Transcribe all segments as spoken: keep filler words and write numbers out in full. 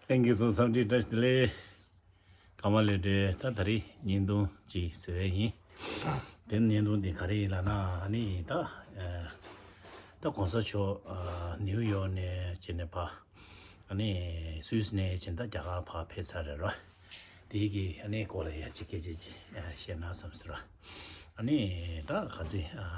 ལྷན་རྒྱས་ཚོ་འཚམས་འདྲི་བཀྲ་ཤིས་བདེ་ལེགས། ཀ་མ་ལེ་ཏྲེ། ད་ད་རེས་བརྙན་ཐུང་ཅིག་བཟོ་ཡས་ཡིན། དེ་བརྙན་ཐུང་འདི་ག་རེ་ཡིན་ལབ་ན། ཨ་ནི་ད་ཨ་ད་གོང་ས་མཆོག་ཨ་ནིའུ་ཡོག་ནས་བྱས་ནས་ཕར། ཨ་ནི་སུད་སི་ནས་བྱས་ནས་ད་རྒྱ་གར་ཕར་ཕེབས་ཚར་རེད་ར། དེའི་གི་ཨ་ནི་སྐོར་ལ་ཡ་ཅིག་སྐད་ཆ་ཅིག་ཨ་བཤད་ན་བསམ་ཟེར་ར། ཨ་ནི་ད་ག་ཚོད་ཨ་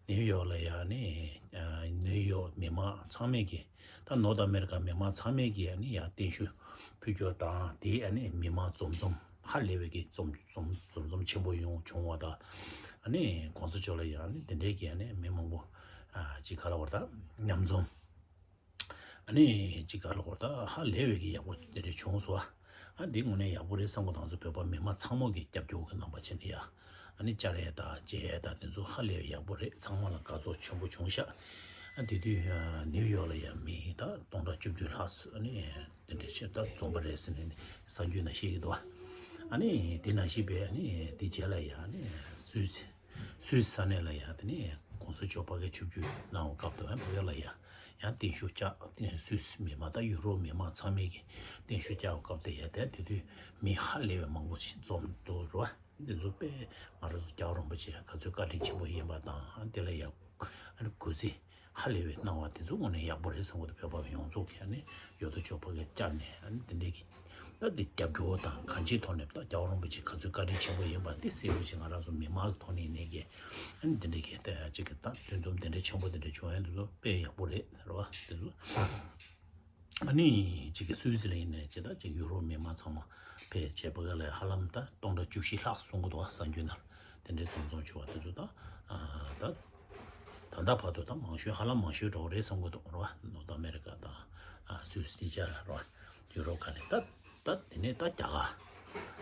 ནིའུ་ཡོག་ལ་ཡ་ནི་ཨ་ནིའུ་ཡོག་མི་མང་ཚང་མས་ཀྱི། ད་ནོར་ཐ་ཨ་མེ་རི་ཀ་མི་མང་ཚང་མས་ཀྱི་ཨ་ནི་ཡ་བརྟན་བཞུགས་ཕུལ་རྒྱུ་དང་། དེ་ཨ་ནི་མི་མང་འཛོམས་འཛོམས་ཧ་ལས་པའི་གི་འཛོམས་འཛོམས་འཛོམས་འཛོམས་ཆེན་པོ་ཡོང་བྱུང་བ་དང་། ཨ་ནི་གོང་ས་མཆོག་ལ་ཡ་ཨ་ནི་དེ་འདྲའི་གི་ཨ་ནི་མི་མང་པོ་ཨ་ཅིག་ག་ལ་བར་ད་མཉམ་འཛོམས། ཨ་ནི་ཅིག་ག་ལ་བར་ད་ཧ་ལས་པའི་གི་ཡག་པོ་དེ་འདྲ་བྱུང་སོང་། ཨ་འདི་དངོས་གནས་ཡག་པོ་རེད་བསམ་གི་འདུག་ང་ཚོ་བོད་པ་མི་མང་ཚང་མ་གི་རྒྱབ་སྐྱོར་གི་རྣམ་པ་བྱས་ནས་ཡ། ཨ་ནི་བཅར་ཡས་དང་མཇལ་ཡས་དང་དེ་ཚོ་ཧ་ལས་ཡག་པོ་རེད། ཚང་མ་ལ་དགའ་ཚོར་ཆེན་པོ་བྱུང་ཤག་ཨ་དེ་དུས་ཨ་ནིའུ་ཡོག་ལ་ཡ་མི་ད་སྟོང་ཕྲག་བཅུ་བདུན་ལྷག་ཨ་ནི་དེ་འདྲ་བྱས་ད་འཛོམས་པ་རེད་ཟེར་ནས་གསར་འགྱུར་ནང་བཤད་ཀྱི་འདུག་ཨ་ནི་དེ་ནང་བཞིན་པའི་ཨ་ནི་དེ་རྗེས་ལ་ཡ་ཨ་ནི་སུད་སི་སུད་སི་ས་གནས་ལ་ཡ་དེ་ནས་གོང་ས་མཆོག་ཕ་གིར་ཆིབས་བསྒྱུར་གནང་བའི་སྐབས་དུ་ཨ་ཕ་གི་ལ་ཡ་ཡང་བརྟན་བཞུགས་བསྐྱངས། སུད་སི་མི་མང་དང་ཡུ་རོབ་མི་མང་ཚང་མས་ཀྱི་བརྟན་བཞུགས་བསྐྱངས་པའི་སྐབས་དེ་ཡ་དེ་དེ་དུས་མི་ཧ་ལས་པའི་མང་པོ་ཞིག་འཛོམས་འདུག་ར། འདི་ཚོ་དཔེ་ང་རང་ཚོ་རྒྱལ་བ་རིན་པོ་ཆེ་ག་ཚོད་བཀའ་དྲིན་ཆེན་པོ་ཡིན་པ་དང་། དེ་ལ་ཡ་ཨ་ནི་གུས་བརྩི་ཧ་ལས་པའི་གནང་བ་དེ་ཚོ་དངོས་གནས་ཡག་པོ་རེད་བསམ་གི་འདུག་བོད་པ་ཡོངས་རྫོགས་ཀྱིས་ཨ་ནི་ཡོད་དོ་ཅོག་ཕ་གིར་བཅར་ནས་ཨ་ནི་དེ་འདྲའི་གི་ད་འདི་རྒྱབ་སྐྱོར་དང་གང་ཅིའི་ཐོག་ནས་ད་རྒྱལ་བ་རིན་པོ་ཆེ་ག་ཚོད་བཀའ་དྲིན་ཆེན་པོ་ཡིན་པ་འདི་གསལ་པོ་ཞིག་ང་རང་ཚོ་མི་མང་གི་ཐོག་ནས་ནས་ཀྱི་ཨ་ནི་འདི་འདྲའི་གི་ད་ཅིག་གི་ད་འདུ་འཛོམས་དེ་འདྲའི་ཆེན་པོ་དེ་འདྲ་བྱུང་ཡ་འདི་ཚོ་དཔེ་ཡག་པོ་རེད་རེད་བ། དེ་ཚོ་ཨ་ནི་ཅིག་གི་སུད་སི་ལ་ཡིན་ནས་ཅིག་ད་ཅིག་ཡུ་རོབ་མི་མང་ཚང་མ་ཕེབས་བྱས་ཕ་གི་ལ་ཧ་ལམ་ད་སྟོང་ཕྲག་བཅུ་བཞི་ལྷག་གསུང་གི་འདུག་བ། གསར་འགྱུར་ནང་དེ་འདྲའི་འཛོམས་འཛོམས་བྱུང་བ་དེ་ཚོ་ད་ཨ་ད། ད་ལྟ་བར་དུ་ད་མང་ཤོས་ཧ་ལམ་མང་ཤོས་འགྲོ་གི་རེད་བསམ་གི་འདུག་རེད་བ། ནོར་ཐ་ཨ་མེ་རི་ཀ་དང་ཨ་སུད་སི་གཉིས་ཆ་རེད་བ། ཡུ་རོབ་ཁ་ནས་ད་ད་དེ་ནས་ད་རྒྱ་གར།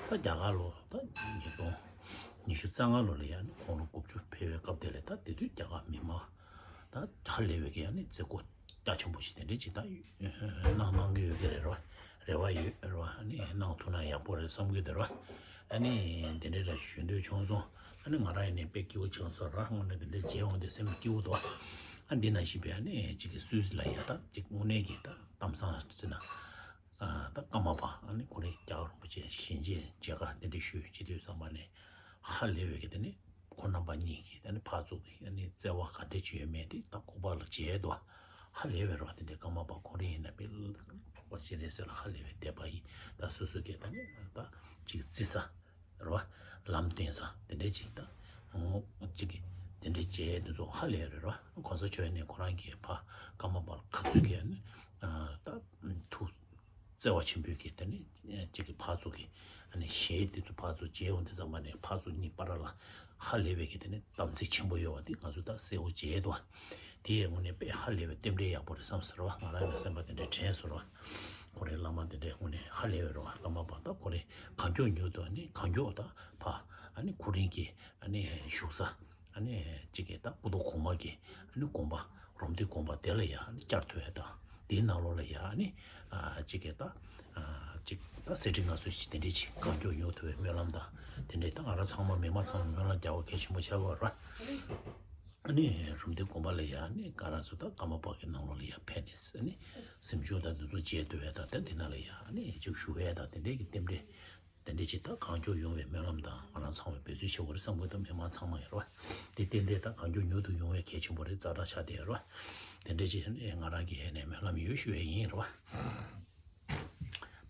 ད་རྒྱ་གར་ལོ་ད་ཉིས་སྟོང་ཉི་ཤུ་རྩ་ལྔ་ལོ་ལ་ཡ་ནི་ཁོང་ལོ་དགུ་བཅུ་ཕེབས་པའི་སྐབས་དེ་ལ་ད་དེ་དུས་རྒྱ་གར་མི་མང་ད་ཧ་ལས་པའི་གི་ཡ་ནི་མཛད་སྒོ་རྒྱ་ཆེན་པོ་ཞིག་དེ་འདྲས་ཅིག་ད་གནང་གནང་གི་ཡོད་ཀྱི་རེད་རེད་བ། རེ་བ་ཡོད་རེད་བ། ཨ་ནི་གནང་ཐུབ་ན་ཡག་པོ་རེད་བསམ་གི་འདུག་རེད་བ། ཨ་ནི་དེ་འདྲའི་ར་ཞུ་འདོད་བྱུང་སོང་། ཨ་ནི་ང་རང་ཡིན་ནའི་དཔེ་སྐྱིད་པོ་བྱུང་སོང་ར། དངོས་གནས་དེ་འདྲའི་མཇལ་འོང་དུས་སེམས་སྐྱིད་པོ་འདུག་ཨ་འདི་ནང་བཞིན་པའི་ཨ་ནི་ཅིག་གི་སུད་སི་ལ་ཡ་ད་ཅིག་དངོས་གནས་ཀྱི་ད་གཏམ་བཟང་ཟེར་ན། ཨ་ད་ཀརྨ་པ་ཨ་ནི་ཁོ་རའི་རྒྱལ་བ་རིན་པོ་ཆེ་ཞལ་མཇལ་མཇལ་ཁ་དེ་འདྲ་ཞུས་བྱེད་དུས་ཙམ་པ་ནས་ཧ་ལས་པའི་གི་དེ་ནི་ཁོ་རྣམ་པ་གཉིས་ཀྱི་ཨ་ནི་ཕར་ཚུར་གྱི་ཨ་ནི་བརྩེ་བ་ག་འདྲ་ཅིག་ཡོད་མེད་དེ་ད་ཁོ་པ་ལ་མཇལ་དུ་ཧ་ལས་པའི་རོ། དེ་འདྲའི་ཀརྨ་པ་ཁོ་རང་ཡིན་ན་དཔེ་ལོག་པ་ཅིག་རེད་ཟེར་ལ་ཧ་ལས་པའི་དད་པ་ཡིས་ད་སོ་སོ་གི་ད་ནི་ད་ཅིག་བརྩི་ས་རོ། ལམ་སྟོན་ས་དེ་འདྲའི་ཅིག་ད་ངོ་ཅིག་གི་དེ་འདྲའི་མཇལ་དེ་ཚོ་ཧ་ལས་རེད་རོ། གོང་ས་མཆོག་ནས་ཁོ་རང་གི་ཕ་ཀརྨ་པ་ལ་ག་ཚོད་གི་ཨ་ནི་ད་ཐུགས་བརྩེ་བ་ཆེན་པོས་ཀྱི་དེ་ནི་གཅིག་གི་ཕར་ཚུར་གྱི་ཨ་ནི་གཞས་དེ་ཚོ་ཕར་ཚུར་མཇལ་འོང་དུས་ཙམ་པ་ནས་ཕར་ཚུར་གཉིས་བར་ལ་ཧ་ལས་པའི་གི་དེ་ནི་དམ་ཚིག་ཆེན་པོ་ཡོད་པ་དེ་ང་ཚོས་ད་གསལ་པོ་མཇལ་འདུག་དེ་ཡི་དངོས་གནས་དཔེ་ཧ་ལས་པའི་རྟེན་འབྲེལ་ཡག་པོ་རེད་བསམ་ཟེར་བ། ང་རང་ཡང་སེམས་པ་དེ་འདྲའི་དྲན་སོང་ར། ཁོ་རའི་བླ་མ་དེ་འདྲའི་དངོས་གནས་ཧ་ལས་པའི་རེད་བ། ཀརྨ་པ་ད་ཁོ་རའི་གང་མགྱོགས་མྱུར་དུ་ཨ་ནི་གང་མགྱོགས་ད་ཕ་ཨ་ནི་ཁོ་རང་གི་ཨ་ནི་བཞུགས་ས། ཨ་ནི་གཅིག་གིས་ད་སྐུ་མདོག་གོང་མ་གི་ཨ་ནི་དགོན་པ་རོམ་བདེ་དགོན་པ་དེ་ལ་ཡ་ཨ་ནི་བཅར་ཐུབ་ཡ་དང་། དེའི་ནང་ལོགས་ལ་ཡ་ཨ་ནི་ཨ་གཅིག་གིས་ད་ཨ་གཅིག་ད་གསེར་ཁྲི་མངའ་གསོལ་ཞིག་དེ་འདྲས་ཅིག་གང་མགྱོགས་ཡོང་ཐུབ་པའི་སྨོན་ལམ་དང་། དེ་འདྲས་ད་ང་རང་ཚང་མ་མི་མང་ཚང་མ་སྨོན་ལམ་རྒྱག་པ་གལ་ཆེན་པོ་ཆགས་ཀྱི་ཡོད་རེད། ཨ་ནི་རོམ་བདེ་དགོན་པ་ལ་ཡ་ཨ་ནི་ང་རང་ཚོ་ད་ཀརྨ་པ་གི་ནང་ལོགས་ལ་ཡ་ཕེབས་ནས་ཨ་ནི་གཟིམ་ཆུང་དང་འདི་ཚོ་མཇལ་ཐུབ་ཡ་དང་། ད་དེ་ནང་ལ་ཡ་ཨ་ནི་གཅིག་བཞུགས་ཡ་དང་དེ་འདྲས་ཀྱི་རྟེན་འབྲེལ། དེ་འདྲའི་ཅིག་ད་གང་མགྱོགས་ཡོང་བའི་སྨོན་ལམ་དང་ང་རང་ཚང་མས་འབད་བརྩོན་བྱེད་དགོས་རེད་བསམ་གྱི་འདུག་མི་མང་ཚང་མ་ཡིན་རོ། དེ་ཏན་ཏན་ད་གང་མགྱོགས་མྱུར་དུ་ཡོང་བའི་གལ་ཆེན་པོ་རེད། ཛ་དྲག་ཆགས་བསྡད་ཡོད་རོ། དེ་འདྲའི་ཅིག་ང་རང་གི་ཧེ་ནས་སྨོན་ལམ་ཡོད་ཞུ་བའི་ཡིན་རོ།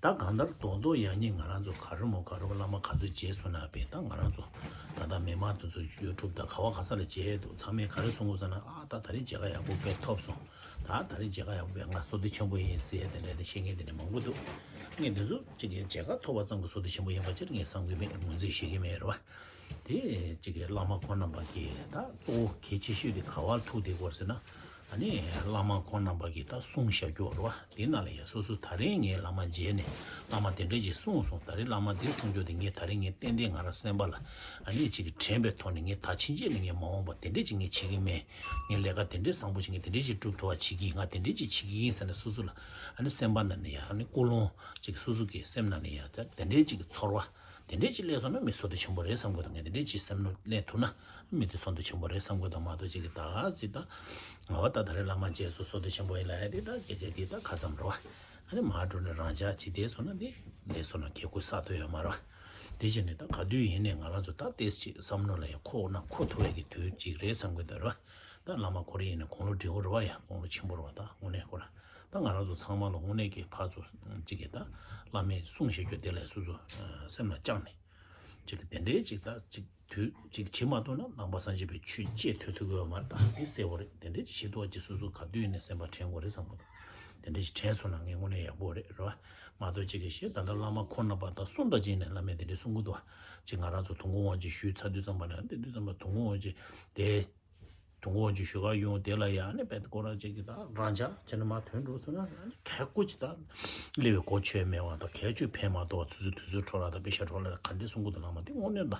ད་གང་ལྟར་རྡོག་རྡོག་ཡང་སྙིང་ང་རང་ཚོ་ག་རེ་མོ་ག་རེ་མོ་བླ་མ་ག་ཚོད་མཇལ་སོང་ན་བས། ད་ང་རང་ཚོ་ད་ལྟ་མི་མང་དེ་ཚོ་ཡུ་ཊུབ་དང་ག་བ་ག་ས་ལ་མཇལ་འདུག་ཚང་མས་ག་རེ་གསུང་དགོས་ཟེར་ན། ཨ་ད་ད་རེས་མཇལ་ཁ་ཡག་པོ་དཔེ་ཐོབ་སོང་། ད་ད་རེས་མཇལ་ཁ་ཡག་པོ་བས། ང་བསོད་བདེ་ཆེན་པོ་ཡིན་ཟེར་དེ་འདྲ་དེ་བཤད་མཁན་དེ་འདྲ་མང་པོ་འདུག་ངས་འདི་ཚོ་གཅིག་གིས་མཇལ་ཁ་ཐོབ་པ་ཙམ་གྱིས་བསོད་བདེ་ཆེན་པོ་ཡིན་པ་ཅིག་ངས་བསམ་གྱི་མེད། ངོས་འཛིན་བྱེད་ཀྱི་མེད་རེད་བ། དེ་གཅིག་གིས་བླ་མ་ཁོང་རྣམ་པ་གིས་ད་གཙོ་བོ་གལ་ཆེ་ཤོས་དེ་ག་བར་ཐུག་བསྡད་ཀྱི་ཡོད་རེད་ཟེར་ན། ཨ་ནི་བླ་མ་ཁོང་རྣམ་པ་གིས་ད་གསུང་བཞག་རྒྱུ་རེད་བ། དེ་ནང་ལ་ཡ་སོ་སོ་ད་རེས་ངས་བླ་མ་མཇལ་ནས་བླ་མ་དེ་འདྲས་ཅིག་གསུངས་སོང་། ད་རེས་བླ་མ་དེ་གསུང་རྒྱུ་དེ་ངས་ད་རེས་ངས་ཏན་ཏན་ང་རང་སེམས་པ་ལ་ཨ་ནི་གཅིག་གིས་དྲན་པའི་ཐོག་ནས་ངས་ད་ཕྱིན་ཆད་ནས་ངས་མ་འོངས་པ་དེ་འདྲས་ཅིག་ངས་བྱེད་ཀྱི་མེད། ངས་ལས་ཀ་དེ་འདྲས་བཟང་པོ་ཞིག་ངས་དེ་འདྲས་ཅིག་སྒྲུབ་ཐུབ་པ་བྱེད་ཀྱི་ཡིན། ང་དེ་འདྲས་ཅིག་བྱེད་ཀྱི་ཡིན་ཟེར་ནས་སོ་སོ་ལ་ཨ་ནི་སེམས་པ་ནང་ནས་ཡ་ཨ་ནི་ཀུན་སློང་ཅིག་སོ་སོ་གི་སེམས་ནང་ནས་ཡ་ད་དེ་འདྲས་ཅིག་གི་ཚོར་བ་དེ་འདྲས་ཅིག་སླེབས་སོང་ན་མི་བསོད་བདེ་ཆེན་པོ་རེད་བསམ་གྱི་འདུག་ངས་དེ་འདྲས་ཅིག་སེམས་ནང་སླེབས་ཐུབ་ན་མི་དེ་བསོད་བདེ་ཆེན་པོ་རེད་བསམ་གྱི་འདུག་མ་གཏོགས་ཅིག་གི་ད་ག་ཟིག་ད་ང་བ་ད་ད་རེས་བླ་མ་མཇལ་སོང་བསོད་བདེ་ཆེན་པོ་ཡིན་ལབ་ཡ་དེ་ད་སྐད་ཆ་དེ་ད་ཁ་ཙམ་རེད་བ། ཨ་ནི་མར་འགྲོ་ནས་རང་འཇགས་བྱེད་བསྡད་སོང་ན་དེ་ལས་སོང་ན་ཁེ་ཁོ་ས་ཐོ་ཡོད་མ་རེད། དེ་བྱས་ནས་ད་ག་དུས་ཡིན་ནས་ང་རང་ཚོ་ད་ཏེས་ཅིག་བསམ་བློ་ལ་ཡང་ཁོག་ན་ཁོ་ཐུ་བའི་གི་དུས་ཅིག་རེད་བསམ་གི་འདུག་ར། ད་བླ་མ་ཁོ་རེ་ཡིན་ན་དགུང་ལོ་བགྲེས་པོ་རེད་བ། ཡ་དགུང་ལོ་ཆེན་པོ་རེད་བ། ད་དངོས་གནས་ཁོ་ར་ད་ང་རང་ཚོ་ཚང་མ་ལ་དངོས་གནས་ཀྱི་ཕར་ཚུར་ཅིག་གི་ད་བླ་མའི་གསུང་བཤད་རྒྱུ་དེ་ལ་སོ་སོ་སེམས་ལ་བཅངས་ནས། ཅིག་དེ་འདྲའི་ཅིག་ད་ཅིག་དུས་ཅིག་བྱེད་མ་ཐུབ་ན་ནང་པ་སངས་རྒྱས་པའི་ཆོས་བཅས་ཐོས་ཐུབ་ཀྱི་ཡོད་མ་རེད། ད་དེ་གསལ་པོ་རེད། དེ་འདྲའི་ཅིག་ཤེས་རྟོགས་ཅིག་སོ་སོ་ག་དུས་ནས་སེམས་པ་དྲན་དགོས་རེད་བསམ་གི་འདུག་དེ་འདྲའི་ཅིག་དྲན་སོང་ན་ངས་དངོས་གནས་ཡག་པོ་རེད། རེད་བ། མ་གཏོགས་ཅིག་གི་ཤེས་ད་ལྟ་བླ་མ་ཁོ་རྣམ་པ་དང་གསུང་འདྲ་ཅིག་ནས་བླ་མས་དེ་འདྲའི་གསུང་གི་འདུག་ཅིག་ང་རང་ཚོ་དུང་དཀར་དབང་ཆེན་ཞུས་ཚར་དུས་ཙམ་པ་ནས་དེ་དུས་ཙམ་པ་དུང་དཀར་དབང་ཆེན་དེ། དུང་དཀར་དབང་ཆེན་ཞུ་ག་ཡོང་དེ་ལ་ཡང་ནི་དཔེ་ཁོ་རང་ཅིག་གི་ད་རང་འཇགས་བྱས་ནས་མར་ཐོན་འགྲོ་སོང་ན་ནི་གལ་ཀོ་ཅིག་ད་སླེབས་པའི་གོ་ཆོད་མེད་པ་དང་གལ་ཆོད་ཕན་མ་ཐོགས་པ་ཚུར་ཚུར་དུས་ཚོད་འཕྲོ་བརླག་དང་པེ་ཤ་འཕྲོ་བརླག་ག་འདྲས་གསུང་གི་འདུག་བླ་མ་དེ་དངོས་གནས་ད།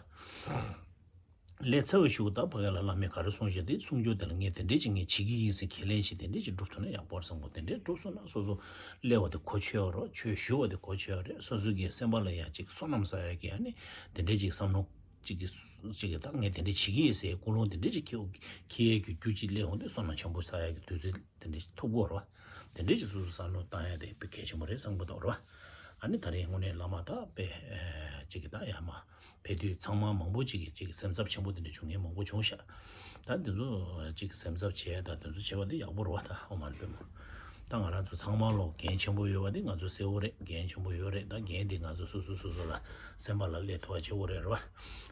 ལས་ཚ་བའི་ཤུགས་ད་ཕ་གི་ལ་བླ་མས་ག་རེ་གསུངས་ཤག་དེ་གསུང་རྒྱུ་དེ་ལ་ངས་དེ་འདྲས་ཅིག་ངས་བྱེད་ཀྱི་ཡིན་ཟེར་ཁས་ལེན་ཞིག་དེ་འདྲས་ཅིག་སྒྲུབ་ཐུབ་ན་ཡག་པོ་རེད་བསམ་གོ། དེ་འདྲས་སྒྲུབ་སོང་ན་སོ་སོ་སླེབས་པ་དེ་གོ་ཆོད་ཡོད་རེད། ཆོས་ཞུ་བ་དེ་གོ་ཆོད་ཡོད་རེད། སོ་སོ་གི་སེམས་པ་ལ་ཡང་ཅིག་བསོད་ནམས་བསགས་ཡ་གི་ཨ་ནི་དེ་འདྲས་ཅིག་བསམ་བློ། གཅིག་གིས་གཅིག་གིས་ད་ངས་དེ་འདྲ་བྱེད་ཀྱི་ཡིན་ཟེར་ཀུན་སློང་དེ་འདྲ་ཅིག་འཁྱེར་འཁྱེར་ཡས་ཀྱི་རྒྱུ་ཅིག་སླེབས་འོང་དུས་བསོད་ནམས་ཆེན་པོ་བསགས་ཡས་ཀྱི་དུས་ཚོད་དེ་འདྲ་ཞིག་ཐུག་གོ་རེད་བ། དེ་འདྲ་ཅིག་སོ་སོ་བསམ་བློ་བཏང་ཡས་དེ་དཔེ་གལ་ཆེན་པོ་རེད་བསམ་གི་འདུག་རེད་བ། ཨ་ནི་ད་རེས་དངོས་གནས་བླ་མ་ད་དཔེ་གཅིག་གིས་ད་ཡར་མར་ཕེབས་དུས་ཚང་མ་མང་པོ་ཅིག་གིས་ཅིག་སེམས་འཚབ་ཆེན་པོ་དེ་འདྲ་བྱུང་མཁན་མང་པོ་བྱུང་ཤག་ད་དེ་ཚོ་ཅིག་སེམས་འཚབ་བྱས་ད་དེ་ཚོ་བྱས་པ་དེ་ཡག་པོ་རེད་བ། ད་ཨོཾ་མ་ཎི་པདྨེ། ད་ང་རང་ཚོ་ཚང་མ་ལོ་འགན་ཆེན་པོ་ཡོད་པ་འདི་ང་ཚོ་གསལ་པོ་རེད། འགན་ཆེན་པོ་ཡོད་རེད། ད་འགན་འདི་ང་ཚོ་སོ་སོ་སོ་སོ་ལ་སེམས་པ་ལ་སླེབས་ཐུབ་པ་བྱེད་དགོས་རེད་རེད་བ།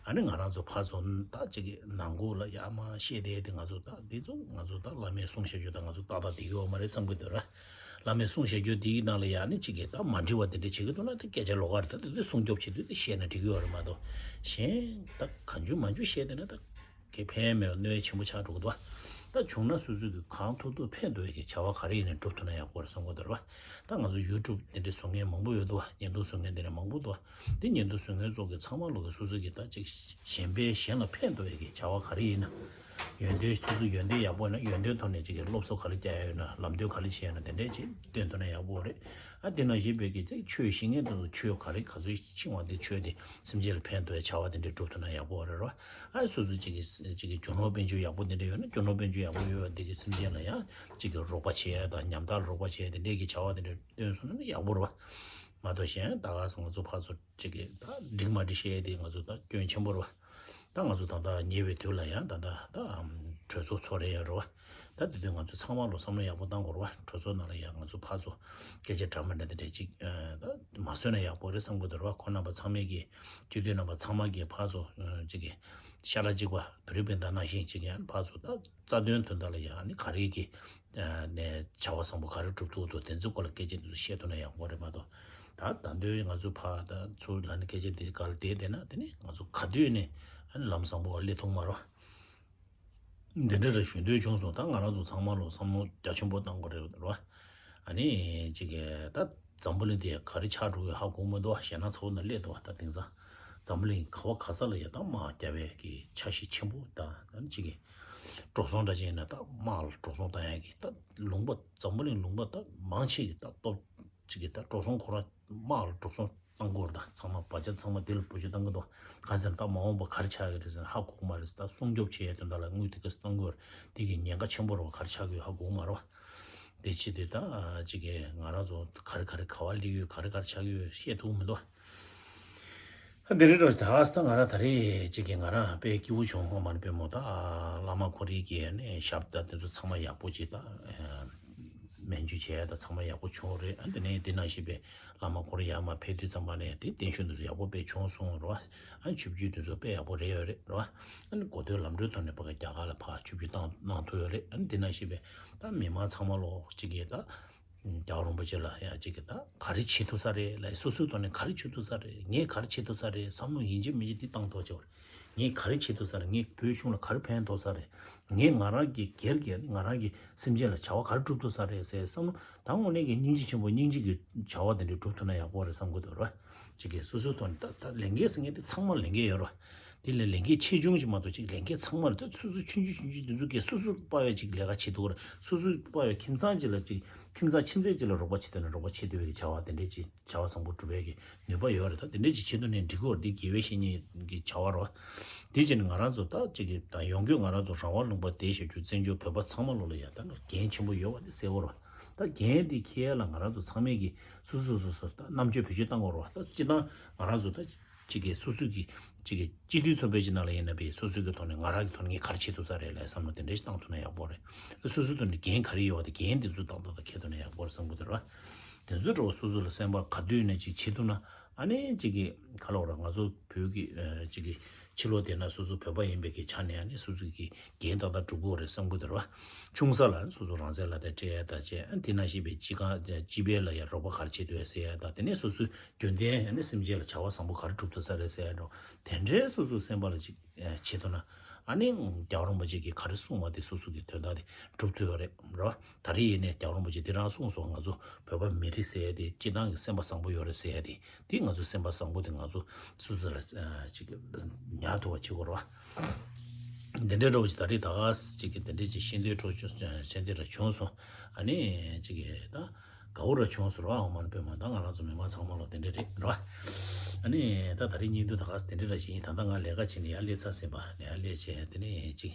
ཨ་ནི་ང་རང་ཚོ་ཕར་ཚུར་ད་ཅིག་གི་ནང་ཁུལ་ལ་ཡར་མར་བཤད་བསྡད་དེ་ང་ཚོ་ད་འདི་ཚོ་ང་ཚོ་ད་བླ་མའི་གསུང་བཤད་རྒྱུ་ད་ང་ཚོ་ཏག་ཏག་འགྲིག་གི་ཡོད་མ་རེད་བསམ་གི་འདུག་ར། བླ་མའི་གསུང་བཤད་རྒྱུ་འདིའི་ནང་ལ་ཡར་ནི་ཅིག་གི་ད་མ་འགྲིག་པ་དེ་འདྲ་བྱེད་ཀྱི་འདུག་ན་དེ་སྐད་ཆ་ལོགས་ཀ་རེད། ད་དེ་ཚོ་སྲུང་སྐྱོབ་བྱེད་དུས་དེ་བཤད་ན་འགྲིག་གི་ཡོད་རེད་མ་གཏོགས་གཞན་ད་གང་བྱུང་མང་བྱུང་བཤད་བསྡད་ན་ད། གི་ཕན་མེད་པའི་གནོད་ཆེན་པོ་ཆགས་འགྲོ་གི་འདུག་ད་བྱུང་ན་སོ་སོ་གི་གང་ཐུབ་ཐུབ་ཕན་ཐོགས་ཀྱི་བྱ་བ་ག་རེ་ཡིན་ནའི་སྒྲུབ་ཐུབ་ན་ཡག་པོ་རེད་བསམ་གི་འདུག་རེད་བ། ད་ང་ཚོ་ཡུ་ཊུབ་དེ་འདྲའི་བཟོ་མཁན་མང་པོ་ཡོད་འདུག་བ། བརྙན་ཐུང་བཟོ་མཁན་དེ་འདྲ་མང་པོ་འདུག་བ། དེ་བརྙན་ཐུང་བཟོ་མཁན་ཚོ་གི་ཚང་མ་ལོག་གི་སོ་སོ་གི་ད་ཅིག་གཞན་པའི་གཞན་ལ་ཕན་ཐོགས་ཀྱི་བྱ་བ་ག་རེ་ཡིན་ན། ཡོན་ཏན་སོ་སོ་ཡོན་ཏན་ཡག་པོ་ཡོད་ན་ཡོན་ཏན་ཐོག་ནས་ཅིག་གི་སློབ་གསོ་ག་རེ་རྒྱག་ཡ་ཡོད་ན་ལམ་སྟོན་ག་རེ་བྱེད་ཡ་ཡོད་ན་དེ་འདྲའི་ཅིག་སྟོན་ཐུབ་ན་ཡག་པོ་རེད། ཨ་དེ་ནང་བཞིན་པའི་གི་ཅིག་ཆོས་ཤེས་མཁན་དེ་ཚོ་ཆོས་ག་རེ་ག་ཚོད་ཤེས་པ་དེ་ཆོས་དེ་སེམས་ཅན་ལ་ཕན་ཐོགས་ཡ་བྱ་བ་དེ་འདྲ་སྒྲུབ་ཐུབ་ན་ཡག་པོ་རེད་རོ། ཨ་སོ་སོ་གཅིག་གིས་གཅིག་གིས་རྒྱུ་ནོར་དཔལ་འབྱོར་ཡག་པོ་དེ་འདྲ་ཡོད་ན་རྒྱུ་ནོར་དཔལ་འབྱོར་ཡག་པོ་ཡོད་པ་དེ་གིས་སེམས་ཅན་ལ་ཡང་གཅིག་གིས་རོགས་པ་བྱེད་ཡ་དང་ཉམ་ཐག་རོགས་པ་བྱེད་ཡ་དེ་འདྲས་ཀྱི་བྱ་བ་དེ་འདྲ་སྟོན་སོང་ན་ཡག་པོ་རེད་བ། མ་གཏོགས་གཞན་ད་ག་སེ་ང་ཚོ་ཕར་ཚུར་གཅིག་གིས་ད་འགྲིག་མ་འགྲིག་བཤད་ཡ་དེ་ང་ཚོ་ད་སྐྱོན་ཆེན་པོ་རེད་བ། ད་ང་ཚོ་ད་ལྟ་ཉེ་བའི་དུས་ལ་ཡང་ད་ལྟ་ད་གྲོས་ཚོགས་ཚོགས་རེད་ཡོད་རེད་བ། ད་དེ་དུས་ང་ཚོ་ཚང་མ་ལོ་བསམ་བློ་ཡག་པོ་བཏང་དགོས་རེད་བ། གྲོས་ཚོགས་ནང་ལ་ཡང་ང་ཚོ་ཕར་ཚུར་སྐད་ཆ་འདྲ་མི་འདྲ་དེ་འདྲས་གཅིག་ད་མ་བཟོས་ན་ཡག་པོ་རེད་བསམ་གི་འདུག་རེད་བ། ཁོང་རྣམ་པ་ཚང་མས་ཀྱི་སྤྱི་འཐུས་རྣམ་པ་ཚང་མ་གིས་ཕར་ཚུར་གཅིག་གིས་ཤ་ཁྲག་གཅིག་པ་བོད་རིགས་སྤུན་ཟླ་ནང་བཞིན་གཅིག་ཡང་ཕར་ཚུར་ད་རྩ་དོན་དོན་དག་ལ་ཡང་ནི་ག་རེ་གི་ནས་བྱ་བ་བཟང་པོ་ག་རེ་སྒྲུབ་ཐུབ་འདུག་དེ་ཚོའི་སྐོར་ལ་སྐད་ཆ་དེ་ཚོ་བཤད་ཐུབ་ན་ཡག་པོ་རེད་མ་གཏོགས། ད་ད་དུང་ང་ཚོ་ཕར་ད་ཚུར་ལ་ནི་སྐད་ཆ་དེ་ག་ལ་བསྡད་བསྡད་ན་དེ་ནི་ང་ཚོ་ག་དུས་ནས་ཨ་ནི་ལམ་བཟང་པོ་ག་སླེབས་ཐུབ་མ་རེད། འདི་འདྲ་རེ་ཞུ་འདོད་བྱུང་སོང་། ད་ང་རང་ཚོ་ཚང་མ་ལོ་བསམ་བློ་རྒྱ་ཆེན་པོ་བཏང་དགོས་རེད་རོ། ཨ་ནི་གཅིག་གི་ད་འཛམ་བུ་གླིང་འདི་ག་རེ་ཆགས་འགྲོ་གི་ཧ་གོ་མི་འདུག་ཞེད་སྣང་ཚ་པོ་ནང་སླེབས་འདུག་ད་དེང་སང་འཛམ་བུ་གླིང་ག་བ་ག་ས་ལ་ཡ་ད་དམག་རྒྱག་པའི་གི་འཆར་གཞི་ཆེན་པོ་ད་ཨ་ནི་གཅིག་གི་འགྲོ་སོང་འདྲ་ཅན་ན་ད་དམག་ལ་འགྲོ་སོང་བཏང་ཡ་གི་ད་ལུང་པ་འཛམ་བུ་གླིང་ལུང་པ་ད་མང་ཆེ་གི་ད་སྟོབས། གཅིག་གིས་ད་འགྲོ་སོང་ཁོ་རང་དམག་ལ་འགྲོ་སོང་བཏང་དགོས་རེད། ད་ཚང་མ་བར་ཆད་ཚང་མ་དེ་ལ་བེད་སྤྱོད་བཏང་གི་འདུག་གང་ཟེར་ན་ད་མ་འོངས་པ་ག་རེ་ཆགས་ཀྱི་རེད་ཟེར་ན་ཧ་གོ་གི་མ་རེད་ཟེར། ད་སྲུང་སྐྱོབ་བྱེད་ཡས་དོན་དག་ལ་དངུལ་དེ་ག་ཚོད་བཏང་དགོས་རེད། དེ་གི་ཉེན་ཁ་ཆེན་པོ་རེད་བ། ག་རེ་ཆགས་ཀྱི་ཡོད་ཧ་གོ་གི་མ་རེད་བ། དེ་ཕྱི་དེ་ད་གཅིག་གིས་ང་རང་ཚོ་ག་རེ་ག་རེ་ག་བ་སླེབས་ཡོད་ག་རེ་ག་རེ་ཆགས་ཀྱི་ཡོད་བཤད་ཐུབ་མི་འདུག་ཨ་དེ་རེད་རོ། ད་ད་ང་རང་ད་རེས་གཅིག་གིས་ང་རང་དཔེ་སྐྱིད་པོ་བྱུང་ཧོ་མ་ནི་དཔེ་མོ་ད་བླ་མ་ཁོ་རེ་གིས་ནས་ཞབས་ད་དེ་ཚོ་ཚང་མ་ཡག་པོ་བྱེད་ད། སྨན་བཅོས་བྱས་ད་ཚང་མ་ཡག་པོ་བྱུང་རེད། ཨ་དེ་ནས་དེ་ནང་བཞིན་པའི་བླ་མ་ཁོ་རེ་ཡར་མར་ཕེབས་དུས་ཙམ་པ་ནས་དེ་བརྟན་བཞུགས་འདི་ཚོ་ཡག་པོ་དཔེ་བྱུང་སོང་རེད་བ། ཨ་ཆིབས་བསྒྱུར་འདི་ཚོ་དཔེ་ཡག་པོ་རེད་ཡོད་རེད་རེད་བ། ཨ་ནི་གོ་ཐོས་ལམ་འགྲོའི་ཐོག་ནས་ཕ་གི་རྒྱ་གར་ལ་ཕར་ཆིབས་བསྒྱུར་བཏང་གནང་ཐུབ་ཡོད་རེད། ཨ་ནི་དེ་ནང་བཞིན་པའི་ད་མི་མང་ཚང་མ་ལོ་གཅིག་གིས་ད་རྒྱལ་བ་རིན་པོ་ཆེ་ལ་ཡ་གཅིག་གིས་ད་ག་རེ་བྱེད་ཐུབ་ས་རེད་ལ་སོ་སོའི་ཐོག་ནས་ག་རེ་བྱེད་ཐུབ་ས་རེད། ངས་ག་རེ་བྱེད་ཐུབ་ས་རེད་བསམ་བློ་ཡིན་གཅིག་མིན་གཅིག་དེ་བཏང་ཐུབ་ཆོག་རེད། ངས་ག་རེ་བྱེད་ཐུབ་ས་རེད། ངས་བོད་གཞུང་ལ་ག་རེ་ཕན་ཐོགས་ས་རེད། ངས་ང་རང་གི་སྒེར་གྱི་ང་རང་གི་སེམས་ཅན་ལ་བྱ་བ་ག་རེ་སྒྲུབ་ཐུབ་ས་རེད་ཟེར་བསམ་བློ་ད་དངོས་གནས་ཀྱི་སྙིང་རྗེ་ཆེན་པོ་སྙིང་རྗེ་གི་བྱ་བ་དེ་འདྲ་སྒྲུབ་ཐུབ་ན་ཡག་པོ་རེད་བསམ་གི་འདུག་ར། གཅིག་གིས་སོ་སོའི་ཐོག་ནས་ད་ད་ལས་འགན་ཟེར་མཁན་དེ་ཚང་མར་ལས་འགན་ཡོད་ར། དེ་ལས་ལས་འགན་ཆེ་ཆུང་ཞིག་མ་གཏོགས་གཅིག་ལས་འགན་ཚང་མར་ད་སོ་སོ་ཆུང་ཆུང་ཆུང་ཆུང་དེ་ཚོ་གིས་སོ་སོ་དཔའ་བའི་གཅིག་ལས་ཀ་བྱེད་ཐུབ་ར། སོ་སོ་དཔའ་བའི་ཁྱིམ་ཚང་གཅིག་ལ་གཅིག་ཁྱིམ་ཚང་ཁྱིམ་མཚེས་གཅིག་ལ་རོགས་པ་བྱེད་ཐུབ་ན་རོགས་པ་བྱེད་ཐུབ་པའི་བྱ་བ་དེ་འདྲའི་གཅིག་བྱ་བ་བཟང་པོ་སྒྲུབ་པའི་གི་ནུས་པ་ཡོད་རེད། ད་དེ་འདྲ་ཅིག་བྱེད་ཐུབ་ནས་འགྲིག་གི་ཡོད་རེད། དགེ་བའི་བཤེས་གཉེན་གྱི་བྱ་བ་རེད་བ། དེ་བྱས་ནས་ང་རང་ཚོ་ད་ཅིག་གི་ད་ཡོང་རྒྱུ་ང་རང་ཚོ་རང་དབང་ལུང་པ་བདེ་ཞབས་ཞུ་བཙན་བྱོལ་བོད་པ་ཚང་མ་ལོ་ལ་ཡ་ད་འགན་ཆེན་པོ་ཡོད་བ་དེ་གསལ་བོ་རེད་ ད་འགན་དེ་འཁྱེར་ཡ་ལ་ང་རང་ཚོ་ཚང་མས་ཀྱི་སོ་སོ་སོ་སོ་ད་རྣམ་དཔྱོད་བེད་སྤྱོད་བཏང་དགོས་རེད་བ། ད་སྤྱིར་བཏང་ང་རང་ཚོ་ད་གཅིག་གི་སོ་སོ་གི་གཅིག་གི་སྤྱི་འཐུས་ཚོགས་པའི་ཕྱི་ནང་ལ་ཡིན་ན་བས་སོ་སོ་གི་ཐོག་ནས་ང་རང་གི་ཐོག་ནས་ངས་ག་རེ་བྱེད་ཐུབ་ས་རེད་ལབ་བསམ་བློ་དེ་འདྲ་ཞིག་བཏང་ཐུབ་ན་ཡག་པོ་རེད། སོ་སོའི་ཐོག་ནས་འགན་ག་རེ་ཡོད་བ་དེ་འགན་དེ་ཚོ་ཏག་ཏག་ཏག་འཁྱེར་ཐུབ་ན་ཡག་པོ་རེད་བསམ་གི་འདུག་ར། དེ་ཚོའི་འགྲོ་སོ་སོ་ལ་སེམས་པ་ག་དུས་ནས་ཅིག་བྱེད་ཐུབ་ན་ཨ་ནི་ཅིག་གི་ག་ལ་བ་ར་ང་ཚོ་བོད་ཀྱི་ཅིག་གི་ཕྱི་ལོགས་དེ་ན་སོ་སོ་བོད་པ་ཡིན་པའི་གི་ཆ་ནས་ཨ་ནི་སོ་སོ་གི་འགན་ཏག་ཏག་སྒྲུབ་དགོས་རེད་བསམ་གི་འདུག་ར། ཆུང་ས་ལ་སོ་སོ་རང་བཙན་ལ་དེ་སྤྲད་ཡ་ད་བྱས་ཨ་དེ་ན་ཞིག་པའི་སྤྱི་ཁང་སྤྱི་པའི་ལ་ཡ་རོགས་པ་ག་རེ་བྱེད་ཐུབ་ཡ་ཟེར་ཡ་ད་དེ་ནས་སོ་སོའི་རྒྱུན་ལྡན་ཨ་ནི་སེམས་ཅན་ལ་བྱ་བ་བཟང་པོ་ག་རེ་སྒྲུབ་ཐུབ་ས་རེད་ཟེར་ཡ་འགྲོ་དེ་འདྲའི་སོ་སོའི་སེམས་པ་ལ་ཅིག་བྱེད་ཐུབ་ན་ཨ་ནི་རྒྱལ་བ་རིན་པོ་ཆེ་གིས་ག་རེ་གསུངས་པ་དེ་སོ་སོ་གི་དོན་དག་དེ་སྒྲུབ་ཐུབ་ཡོད་རེད་རོ། ད་རེས་ཡིན་ནའི་རྒྱལ་བ་རིན་པོ་ཆེ་དེ་རང་གསུངས་སོང་། ང་ཚོ་བོད་པ་མི་རིགས་ཟེར་ཡ་དེ་སྤྱི་བཏང་གི་སེམས་པ་བཟང་པོ་ཡོད་རེད་ཟེར་ཡ་དེ་དེ་ང་ཚོ་སེམས་པ་བཟང་པོ་དེ་ང་ཚོ་སོ་སོ་ལ་ཅིག་ཉར་ཐུབ་པ་བྱེད་དགོས་རེད་བ། དེ་འདྲའི་འདྲ་བོ་ཞིག་ད་རེས་ད་ག་ཅིག་གི་དེ་འདྲའི་ཅིག་ཤེས་འདོད་འཕྲོ་ཅན་དེ་འདྲ་བྱུང་སོང་། ཨ་ནི་ཅིག་གི་ད་དགའ་བོ་ར་བྱུང་སོང་ར། འོ་མ་ནི་པད་མ་ད་ང་རང་ཚོ་མི་མང་ཚང་མ་ལ་དེ་འདྲ་རེད་ར། ཨ་ནི་ད་ད་རེས་སྙིང་བསྡུས་ད་ག་དེ་འདྲ་ར་ཞིག་ཡིན། ད་ལྟ་ང་ལས་ཀ་བྱས་ནས་ཡར་སླེབས་ཚར་ཟིན་པ་ནས་ཡར་སླེབས་བྱས་དེ་ནས་ཅིག་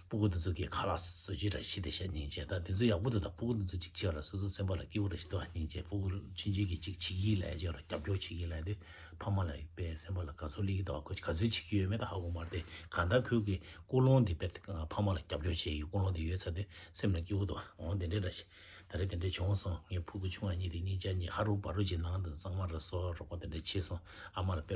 སྤུ་གུ་འདི་ཚོ་གི་ཁ་ལག་བཟོ་རྒྱུ་ར་ཤི་དེ་ཤ་སྙིང་རྗེ། ད་འདི་ཚོ་ཡག་པོ་འདུག་ད་སྤུ་གུ་འདི་ཚོ་ཅིག་ཆེ་བ་ར་སོ་སོ་སེམས་པ་ལ་སྐྱིད་པོ་ར་ཤི་དོ་སྙིང་རྗེ། སྤུ་གུ་ཆུང་ཆུང་གི་ཅིག་བྱེད་ཀྱི་ལས་བྱེད་ར་རྒྱབ་སྐྱོར་བྱེད་ཀྱི་ལས་དེ་ཕ་མ་ལ་པའི་སེམས་པ་ལ་དགའ་ཚོར་སླེབས་ཀྱི་འདུག་ཁོས་ག་ཚོད་བྱེད་ཀྱི་ཡོད་མེད་ད་ཧ་གོ་མ་རེད་དེ། གང་ལྟར་ཁོས་ཀྱི་ཀུན་སློང་འདི་པའི་ཕ་མ་ལ་རྒྱབ་སྐྱོར་བྱེད་ཀྱི་ཀུན་སློང་འདི་ཡོད་ཚར་དུས་སེམས་ལ་སྐྱིད་པོ་འདུག་འོ་དེ་འདྲའི་ར་ཤི། ད་རེས་དེ་འདྲ་བྱུང་སོང་། ངའི་ཕྲུ་གུ་ཆུང་བ་གཉིས་དེ་གཉིས་ཆ་གཉིས་ཧ་རུ་བ་རུ་གྱི་ནང་དུ་གཙང་མ་ར་སོ་རོགས་པ་དེ་འདྲ་བྱས་སོང་། ཨ་མ་ལ་